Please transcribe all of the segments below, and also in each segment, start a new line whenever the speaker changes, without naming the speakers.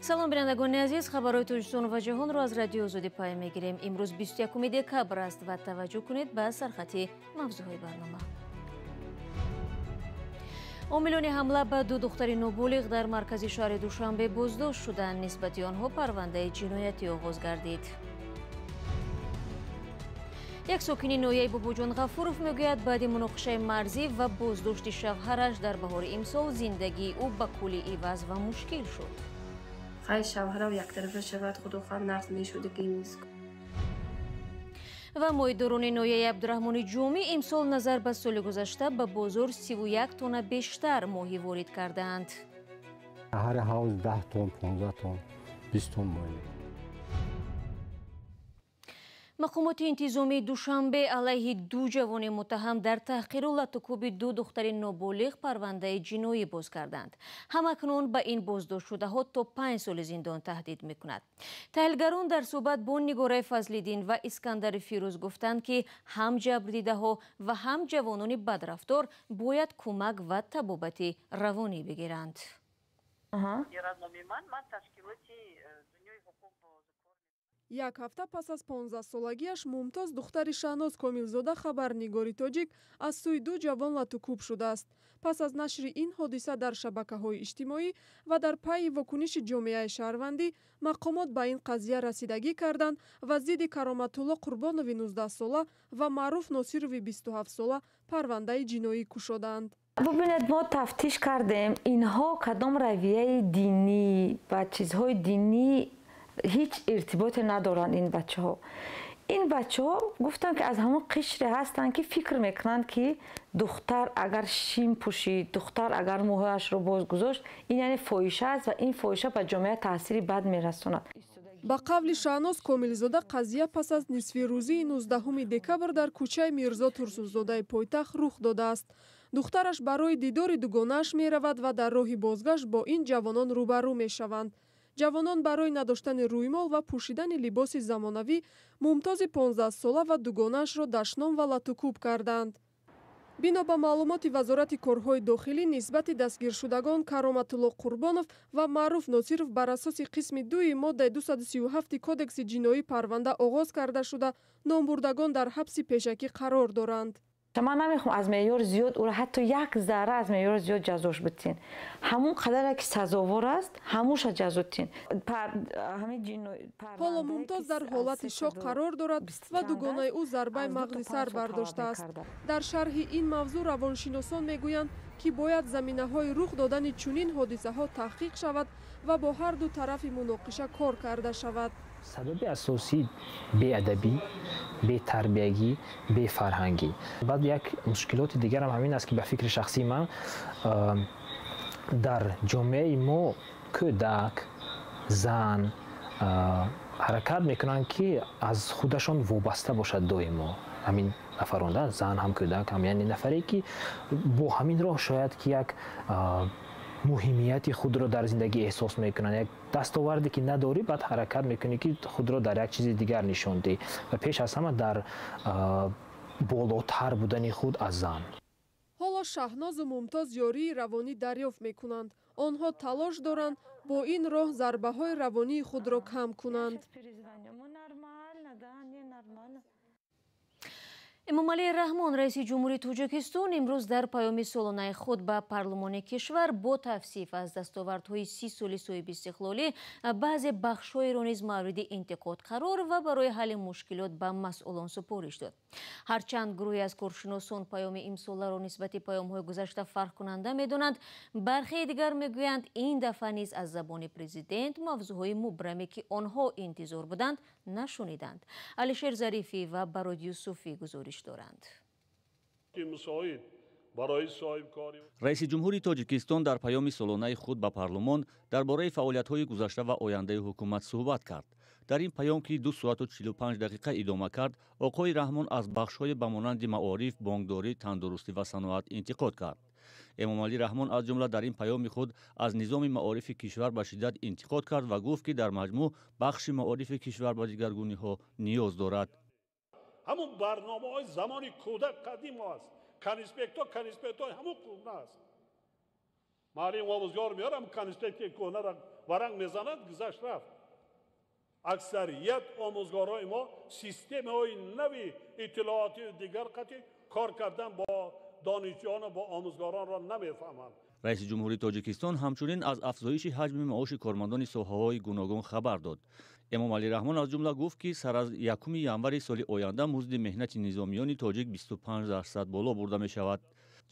Салом, бинандагони азиз. Хабарҳои Тоҷикистон ва ҷаҳонро аз Радиои Озодӣ пай мегирем. Имрӯз 21 декабр аст ва таваҷҷӯҳ кунед ба сархати мавзӯъҳои барнома. Омилони ҳамла ба ду духтари ноболиғ дар маркази шаҳри Душанбе боздошт шуданд. Нисбати онҳо парвандаи ҷиноятӣ оғоз гардид. Як сокини ноҳияи Бобоҷон Ғафуров мегӯяд, баъди муноқишаи марзӣ ва боздошти шавҳараш дар баҳори имсол зиндагии ӯ ба куллӣ иваз ва мушкил шуд.
Хай, шавҳарам яктарафа шавад, худохоҳ, нағз мешудагӣ нест.
Ва моҳидорони ноҳияи Абдураҳмони Ҷомӣ имсол назар ба соли гузашта ба бозор 31 тонна бештар моҳӣ ворид кардаанд.
Ҳар ҳавз 10 тонн, 15 тонн, 20 тонн моҳӣ.
Мақомоти интизомии Душанбе алайҳи ду ҷавони муттаҳам дар таҳқиру латукӯби ду духтари ноболиғ парвандаи ҷиноӣ боз карданд. Ҳамакнун ба ин боздоштшудаҳо то 5 соли зиндон таҳдид мекунад. Таҳлилгарон дар суҳбат бо Нигораи Фазлиддин ва Искандари Фирӯз гуфтанд, ки ҳам ҷабрдидаҳо ва ҳам ҷавонони бадрафтор бояд кӯмак ва табобати равонӣ бигиранд.
Як ҳафта пас аз 15-солагиаш Мумтоз, духтари Шаҳноз Комилзода, хабарнигори тоҷик, аз сӯи ду ҷавон латукӯб шудааст. Пас аз нашри ин ҳодиса дар шабакаҳои иҷтимоӣ ва дар пайи вокуниши ҷомеаи шаҳрвандӣ, мақомот ба ин қазия расидагӣ карданд ва зидди Кароматулло Қурбонови 19-сола ва Маъруф Носирови 27-сола парвандаи ҷиноӣ кушоданд.
Бубинед, мо тафтиш кардем, инҳо кадом равияи динӣ ва чизҳои динӣ ҳеҷ иртиботе надоранд. Ин бачаҳо гуфтанд, ки аз ҳамон қишре ҳастанд, ки фикр мекунанд, ки духтар агар шим пӯшид, духтар агар мӯҳояшро боз гузошт, ин яъне фоҳиша аст ва ин фоҳиша ба ҷомеа таъсири бад мерасонад.
Ба қавли Шаҳноз Комилзода, қазия пас аз нисфирӯзии 19 декабр дар кӯчаи Мирзо Турсунзодаи пойтахт рух додааст. Духтараш барои дидори дугонааш меравад ва дар роҳи бозгашт бо ин ҷавонон рӯбарӯ мешаванд. Ҷавонон барои надоштани рӯймол ва пӯшидани либоси замонавӣ Мумтози 15-сола ва дугонаашро дашном ва латукӯб карданд. Бино ба маълумоти Вазорати корҳои дохилӣ, нисбати дастгиршудагон Кароматулло Қурбонов ва Маъруф Носиров бар асоси қисми дуи моддаи 237 Кодекси ҷиноӣ парванда оғоз карда шуда, номбурдагон дар ҳабси пешакӣ қарор доранд.
Ман намехоҳам аз меъёр зиёд ӯро, ҳатто як зарра аз меъёр зиёд ҷазош битин. Ҳамун қадаре ки сазовор аст, ҳамуша ҷазо тин.
Ҳоло Мумтоз дар ҳолати шок қарор дорад ва дугонаи ӯ зарбаи мағзи сар бардоштааст. Дар шарҳи ин мавзӯъ равоншиносон мегӯянд, ки бояд заминаҳои рух додани чунин ҳодисаҳо таҳқиқ шавад ва бо ҳар ду тарафи муноқиша кор карда шавад.
Сабаби асосӣ беадабӣ, бетарбиягӣ, бефарҳангӣ. Баъд як мушкилоти дигарам ҳамин аст, ки ба фикри шахсии ман, дар ҷомеаи мо кӯдак, зан ҳаракат мекунанд, ки аз худашон вобаста бошад доимо ҳамин нафаронда, зан ҳам, кӯдак ҳам, яъне нафаре, ки бо ҳамин роҳ шояд ки як муҳимияти худро дар зиндагӣ эҳсос мекунанд. Як дастоварде ки надорӣ, баъд ҳаракат мекунӣ, ки худро дар як чизи дигар нишон диҳӣ ва пеш аз ҳама дар болотар будани худ аз зан.
Ҳоло Шаҳнозу Мумтоз ёрии равонӣ дарёфт мекунанд. Онҳо талош доранд, бо ин роҳ зарбаҳои равонии худро кам кунанд.
Эмомалӣ Раҳмон, раиси ҷумҳури Тоҷикистон, имрӯз дар паёми солонаи худ ба парлумони кишвар бо тавсиф аз дастовардҳои 30 соли соҳибистиқлолӣ баъзе бахшҳоеро низ мавриди интиқод қарор ва барои ҳалли мушкилот ба масъулон супориш дод. Ҳарчанд гурӯҳе аз коршиносон паёми имсоларо нисбати паёмҳои гузашта фарқкунанда медонанд, бархеи дигар мегӯянд, ин дафъа низ аз забони президент мавзӯъҳои мубраме, ки онҳо интизор буданд, нашуниданд. Алишер Зарифӣ ва Барод Юсуфӣ гузориш доранд.
Раиси ҷумҳури Тоҷикистон дар паёми солонаи худ ба парлумон дар бораи фаъолиятҳои гузашта ва ояндаи ҳукумат суҳбат кард. Дар ин паём, ки 2 соату 45 дақиқа идома кард, оқои Раҳмон аз бахшҳое ба монанди маориф, бонкдорӣ, тандурустӣ ва саноат интиқод кард. Эмомалӣ Раҳмон аз ҷумла дар ин паёми худ аз низоми маорифи кишвар ба шиддат интиқод кард ва гуфт, ки дар маҷмӯъ бахши маорифи кишвар ба дигаргуниҳо ниёз дорад.
Ҳамун барномаҳои замони кӯдак қадим аст. Конспектҳо, конспектҳои ҳамун кӯҳна аст. Маълим омӯзгор меорам, конспекти кӯҳнаро варанг мезанад, гузашт рафт. Аксарият омӯзгорони мо системаҳои нави иттилоотию дигар қатъи кор кардан бо донишҷӯёну бо омӯзгоронро намефаҳманд.
Раиси ҷумҳури Тоҷикистон ҳамчунин аз афзоиши ҳаҷми маоши кормандони соҳаҳои гуногун хабар дод. Эмомалӣ Раҳмон аз ҷумла гуфт, ки сар аз 1 январи соли оянда музди меҳнати низомиёни тоҷик 25% боло бурда мешавад.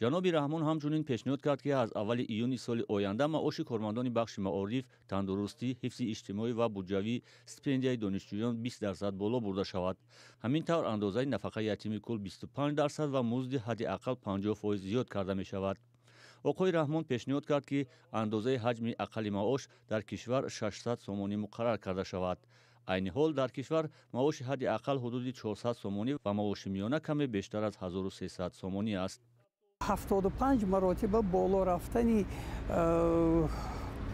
Ҷаноби Раҳмон ҳамчунин пешниҳод кард, ки аз аввали июни соли оянда маоши кормандони бахши маориф, тандурустӣ, ҳифзи иҷтимоӣ ва буҷавӣ, стипендияи донишҷӯён 20% боло бурда шавад. Ҳамин тавр андозаи нафақаи ятими кул 25% ва музди ҳадди ақал 50% зиёд карда мешавад. Оқои Раҳмон пешниҳод кард, ки андозаи ҳаҷми ақалли маош дар кишвар 600 сомонӣ муқаррар карда шавад. Айни ҳол дар кишвар маоши ҳадди ақал ҳудуди 400 сомонӣ ва маоши миёна каме бештар аз 1300 сомонӣ аст.
75 маротиба боло рафтани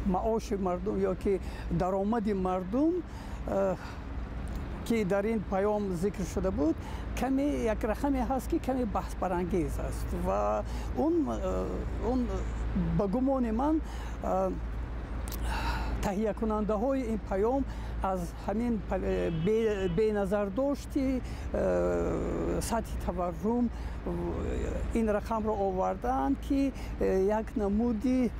маоши мардум ё ки даромади мардум, ки дар ин паём зикр шуда буд, каме як рақаме ҳаст, ки каме баҳсбарангез аст ва он ба гумони ман таҳиякунандаҳои ин паём аз ҳамин беназардошти сатҳи таваррум ин рақамро овардаанд, ки як намуди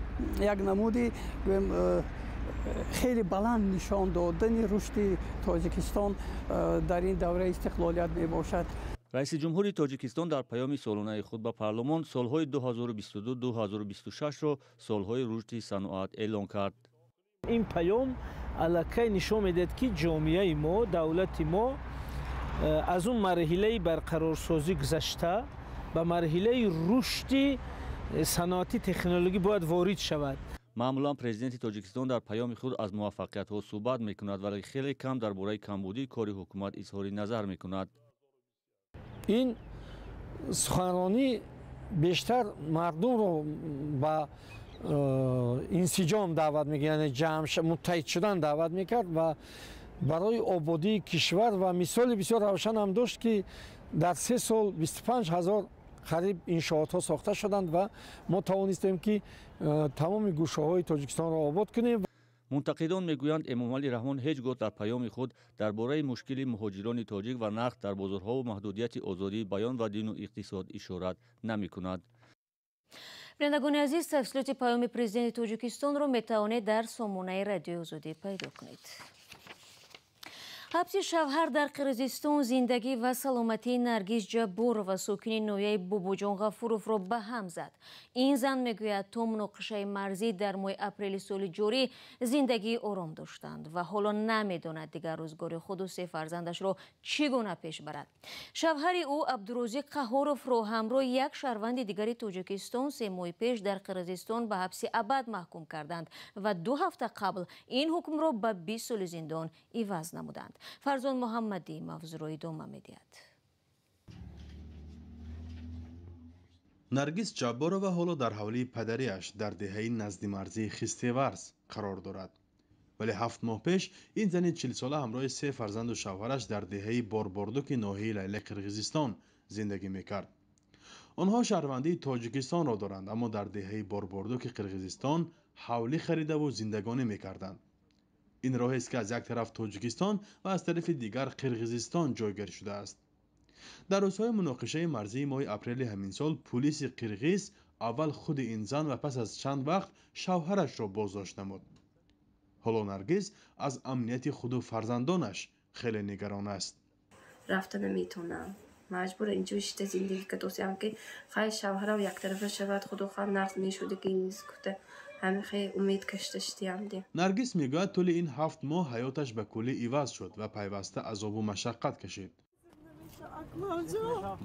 хеле баланд нишон додани рушди Тоҷикистон дар ин давраи истиқлолият мебошад.
Раиси ҷумҳури Тоҷикистон дар паёми солонаи худ ба парлумон солҳои 2022-2026-ро солҳои рушди саноат эълон кард.
Ин паём аллакай нишон медиҳад, ки ҷомеаи мо, давлати мо аз он марҳилаи барқарорсозӣ гузашта ба марҳилаи рушди саноати технологӣ бояд ворид шавад.
Маъмулан президенти Тоҷикистон дар паёми худ аз муваффақиятҳо суҳбат мекунад, вале хеле кам дар бораи камбудии кори ҳукумат изҳори назар мекунад.
Ин суханронӣ бештар мардумро ба инсиҷом даъват мекард, яъне ҷамъ муттаҳид шудан даъват мекард ва барои ободии кишвар. Ва мисоли бисёр равшан ҳам дошт, ки дар 3 сол 25 ҳазор қариб иншоотҳо сохта шуданд ва мо тавонистем, ки тамоми гӯшаҳои Тоҷикистонро обод кунем.
Мунтақидон мегӯянд, Эмомалӣ Раҳмон ҳеҷ гоҳ дар паёми худ дар бораи мушкили муҳоҷирони тоҷик ва нарх дар бозорҳову маҳдудияти озодии баён ва дину иқтисод ишорат намекунад.
Бинандагони азиз, тафсилоти паёми президенти Тоҷикистонро метавонед дар сомонаи Радиои Озодӣ пайдо кунед. Ҳабси шавҳар дар Қирғизистон зиндагӣ ва саломатии Наргиз Ҷабборова, сокини ноҳияи Бобоҷон Ғафуровро ба ҳам зад. Ин зан мегӯяд, то муноқишаи марзӣ дар моҳи апрели соли ҷорӣ зиндагии ором доштанд ва ҳоло намедонад дигар рӯзгори худу се фарзандашро чӣ гуна пеш барад. Шавҳари ӯ Абдурозиқ Қаҳоровро ҳамроҳи як шаҳрванди дигари Тоҷикистон 3 моҳи пеш дар Қирғизистон ба ҳабси абад маҳкум карданд ва 2 ҳафта қабл ин ҳукмро ба 20 соли зиндон иваз намуданд. Фарзон Муҳаммадӣ мавзӯъро идома медиҳад.
Наргиз Ҷабборова ҳоло дар ҳавлии падариаш дар деҳаи наздимарзии Хистеварз қарор дорад. Вале 7 моҳ пеш ин зани 40-сола ҳамроҳи 3 фарзанду шавҳараш дар деҳаи Борбордуки ноҳияи Лайлаи Қирғизистон зиндагӣ мекард. Онҳо шаҳрвандии Тоҷикистонро доранд, аммо дар деҳаи Борбордуки Қирғизистон ҳавлӣ харидаву зиндагонӣ мекарданд. Ин роҳест, ки аз як тараф Тоҷикистон ва аз тарафи дигар Қирғизистон ҷойгир шудааст. Дар рӯзҳои муноқишаи марзии моҳи апрели ҳамин сол пулиси қирғиз аввал худи ин зан ва пас аз чанд вақт шавҳарашро боздошт намуд. Ҳоло Наргиз аз амнияти худу фарзандонаш хеле нигарон аст.
Рафта наметавонам, маҷбур инҷо шита зиндагӣ кардосиам, ки хай шавҳарам яктарафа шавад, худо хоҳад нағз мешуд, ки гуфта ҳамин хел умед кашта шидиам.
Наргиз мегӯяд, тӯли ин 7 моҳ ҳаёташ ба куллӣ иваз шуд ва пайваста азобу машаққат кашид.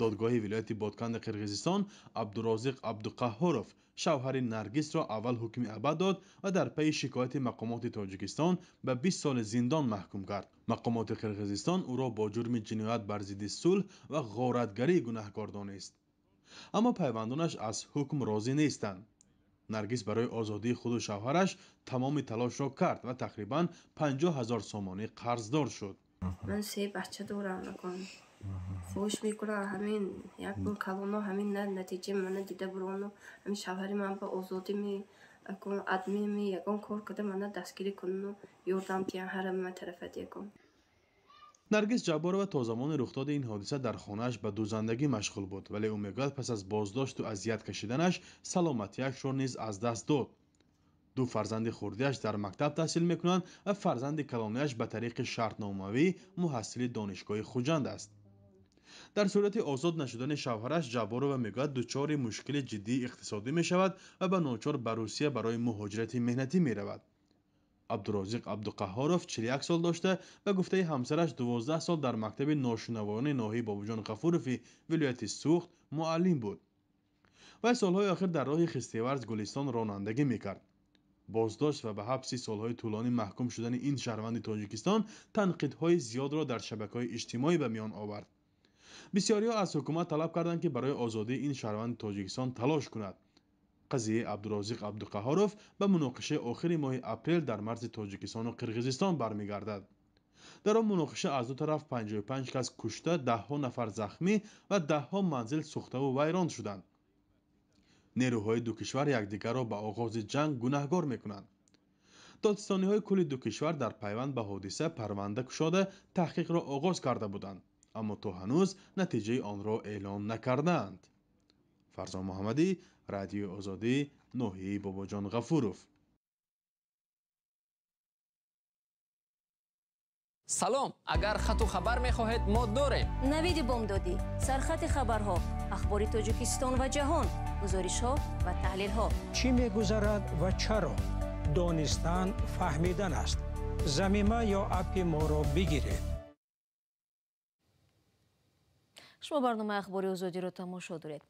Додгоҳи вилояти Ботканди Қирғизистон Абдурозиқ Абдуқаҳҳоров, шавҳари Наргизро, аввал ҳукми абад дод ва дар пайи шикояти мақомоти Тоҷикистон ба 20 соли зиндон маҳкум кард. Мақомоти Қирғизистон ӯро бо ҷурми ҷиноят бар зидди сулҳ ва ғоратгарӣ гунаҳкор донист. Аммо пайвандонаш аз ҳукм розӣ нестанд. Наргиз барои озодии худу шавҳараш тамоми талошро кард ва тақрибан 50 ҳазор сомонӣ қарздор шуд.
Ман 3 бача дорам, хуш мекунам, ҳамин як бор калоно ҳамин натиҷаи мана дида бурону ҳамин шавҳари ман ба озодӣ Акун адмими ягон кор када мана дастгирӣ куну ёрдам диҳан ҳара ма тарафат ягон.
Наргиз Ҷабборова то замони рухдоди ин ҳодиса дар хонааш ба дӯзандагӣ машғул буд, вале ӯ мегӯяд, пас аз боздошту азият кашиданаш саломатиашро низ аз даст дод. Ду фарзанди хурдиаш дар мактаб таҳсил мекунанд ва фарзанди калониаш ба тариқи шартномавӣ муҳассили донишгоҳи Хуҷанд аст. Дар сурати озод нашудани шавҳараш Ҷабборова мегӯяд, дучори мушкили ҷиддии иқтисодӣ мешавад ва ба ночор ба Русия барои муҳоҷирати меҳнатӣ меравад. Абдурозиқ Абдуқаҳҳоров 41 сол дошта, ба гуфтаи ҳамсараш 12 сол дар мактаби ношунавоёни ноҳияи Бобоҷон Ғафурови вилояти Суғд муаллим буд. Вай солҳои охир дар роҳи Хистеварз Гулистон ронандагӣ мекард. Боздошт ва ба ҳабси солҳои тӯлонӣ маҳкум шудани ин шаҳрванди Тоҷикистон танқидҳои зиёдро дар шабакаҳои иҷтимоӣ ба миён овард. Бисёриҳо аз ҳукумат талаб карданд, ки барои озодии ин шаҳрванди Тоҷикистон талош кунад. Қазияи Абдурозиқ Абдуқаҳҳоров ба муноқишаи охири моҳи апрел дар марзи Тоҷикистону Қирғизистон бармегардад. Дар он муноқиша аз ду тараф 55 кас кушта, даҳҳо нафар захмӣ ва даҳҳо манзил сӯхтаву вайрон шуданд. Нерӯҳои ду кишвар якдигарро ба оғози ҷанг гунаҳгор мекунанд. Додистониҳои кулли ду кишвар дар пайванд ба ҳодиса парванда кушода таҳқиқро оғоз карда буданд, аммо то ҳанӯз натиҷаи онро эълон накардаанд. Фарзон Муҳаммадӣ, Радиои Озодӣ, ноҳияи Бобоҷон Ғафуров.
Салом, агар хату хабар мехоҳед, мо дорем.
Навиди бомдодӣ, сархати хабарҳо, ахбори Тоҷикистон ва ҷаҳон, гузоришҳо ва таҳлилҳо.
Чӣ мегузарад ва чаро? Донистан фаҳмидан аст. Замима ё аппи моро бигиред.
Шумо барномаи ахбори Озодиро тамошо доред.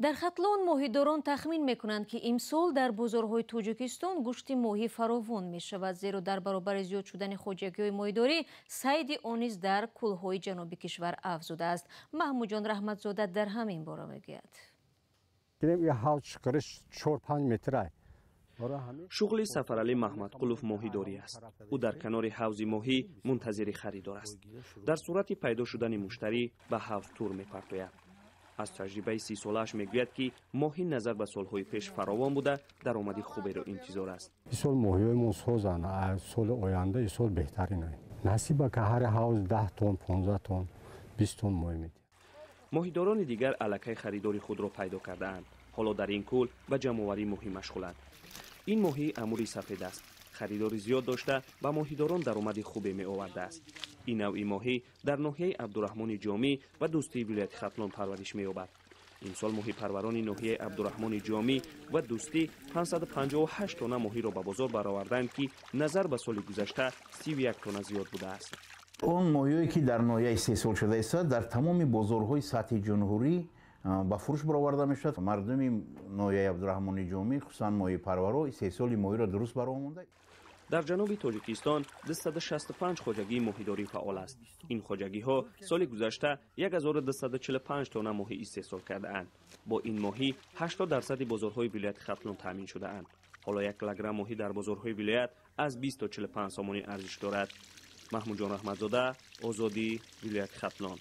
Дар Хатлон моҳидорон тахмин мекунанд, ки имсол дар бозорҳои Тоҷикистон гӯшти моҳӣ фаровон мешавад, зеро дар баробари зиёд шудани хоҷагиҳои моҳидорӣ сайди он низ дар кӯлҳои ҷануби кишвар афзудааст. Маҳмудҷон Раҳматзода дар ҳамин бора мегӯяд.
Шуғли Сафаралӣ Маҳмадқулов моҳидорӣ аст. Ӯ дар канори ҳавзи моҳӣ мунтазири харидор аст. Дар сурати пайдо шудани муштарӣ ба ҳавз тур мепартояд. Аз таҷрибаи 30-солааш мегӯяд, ки моҳӣ назар ба солҳои пеш фаровон буда, даромади хуберо интизор аст.
Исол моҳиҳои созанд, соли оянда исол беҳтарин. Насиба ка ҳар ҳавз 10 тонн, 15 тонн, 20 тонн моҳӣ медиҳад.
Моҳидорони дигар аллакай харидори худро пайдо кардаанд. Ҳоло дар ин кӯл ба ҷамъоварии моҳӣ машғуланд. Ин моҳӣ амури сафед аст. Харидори зиёд дошта, ба моҳидорон даромади хубе меовардааст. Ин навъи моҳӣ дар ноҳияи Абдураҳмони Ҷомӣ ва Дӯстии вилояти Хатлон парвариш меёбад. Имсол моҳипарварони ноҳияи Абдураҳмони Ҷомӣ ва Дӯстӣ 558 тонна моҳиро ба бозор бароварданд, ки назар ба соли гузашта 31 тонна зиёд будааст.
Он моҳиҳое ки дар ноҳия истеҳсол шуда истад, дар тамоми бозорҳои сатҳи ҷумҳурӣ ба фурӯш бароварда мешавад. Мардуми ноҳияи Абдураҳмони Ҷомӣ, хусусан моҳипарваро, истеҳсоли моҳиро дуруст баромонда.
Дар ҷануби Тоҷикистон 265 хоҷагии моҳидорӣ фаъол аст. Ин хоҷагиҳо соли гузашта 1245 тонна моҳӣ истеҳсол кардаанд. Бо ин моҳӣ 80% бозорҳои вилояти Хатлон таъмин шудаанд. Ҳоло 1 килограмм моҳӣ дар бозорҳои вилоят аз 20 то 45 сомонӣ арзиш дорад. Маҳмудҷон Раҳматзода, Озодӣ, вилояти Хатлон.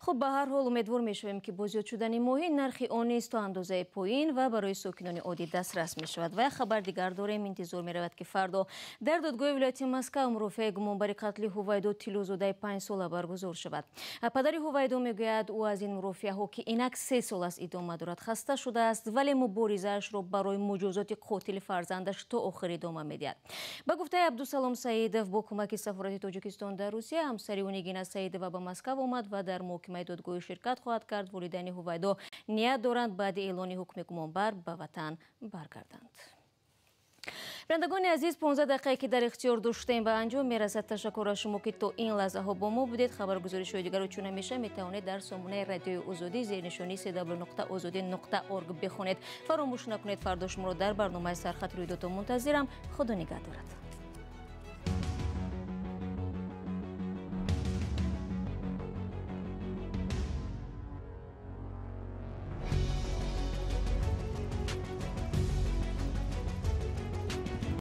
Хуб, ба ҳар ҳол умедвор мешавем, ки бо зиёд шудани моҳӣ нархи он низ то андозаи поин ва барои сокинони оддӣ дастрас мешавад. Ва як хабар дигар дорем. Интизор меравад, ки фардо дар додгоҳи вилояти Москав мурофиаи гумонбари қатли Ҳувайдо Тиллозодаи 5 сола баргузор шавад. Падари Ҳувайдо мегӯяд, ӯ аз ин мурофиаҳо, ки инак 3 сол аст идома дорад, хаста шудааст, вале муборизаашро барои муҷозоти қотили фарзандаш то охир идома медиҳад. Ба гуфтаи Абдусалом Саидов, бо кӯмаки сафорати Тоҷикистон дар Русия ҳамсари ӯ Нигина Саидова ба Москав омад ва дар муҳокимаи додгоҳӣ ширкат хоҳад кард. Волидайни Ҳувайдо ният доранд баъди эълони ҳукми гумонбар ба ватан баргарданд. Бинандагони азиз, 15 дақиқае ки дар ихтиёр доштем ба анҷом мерасад. Ташаккур аз шумо, ки то ин лаҳзаҳо бо мо будед. Хабаргузоришҳои дигарро чун ҳамеша метавонед дар сомонаи радиои Озодӣ зернишонии cw.ozodi.org бихонед. Фаромӯш накунед, фардо шуморо дар барномаи сархат рӯйдодҳо мунтазирам. Худо нигаҳдорад.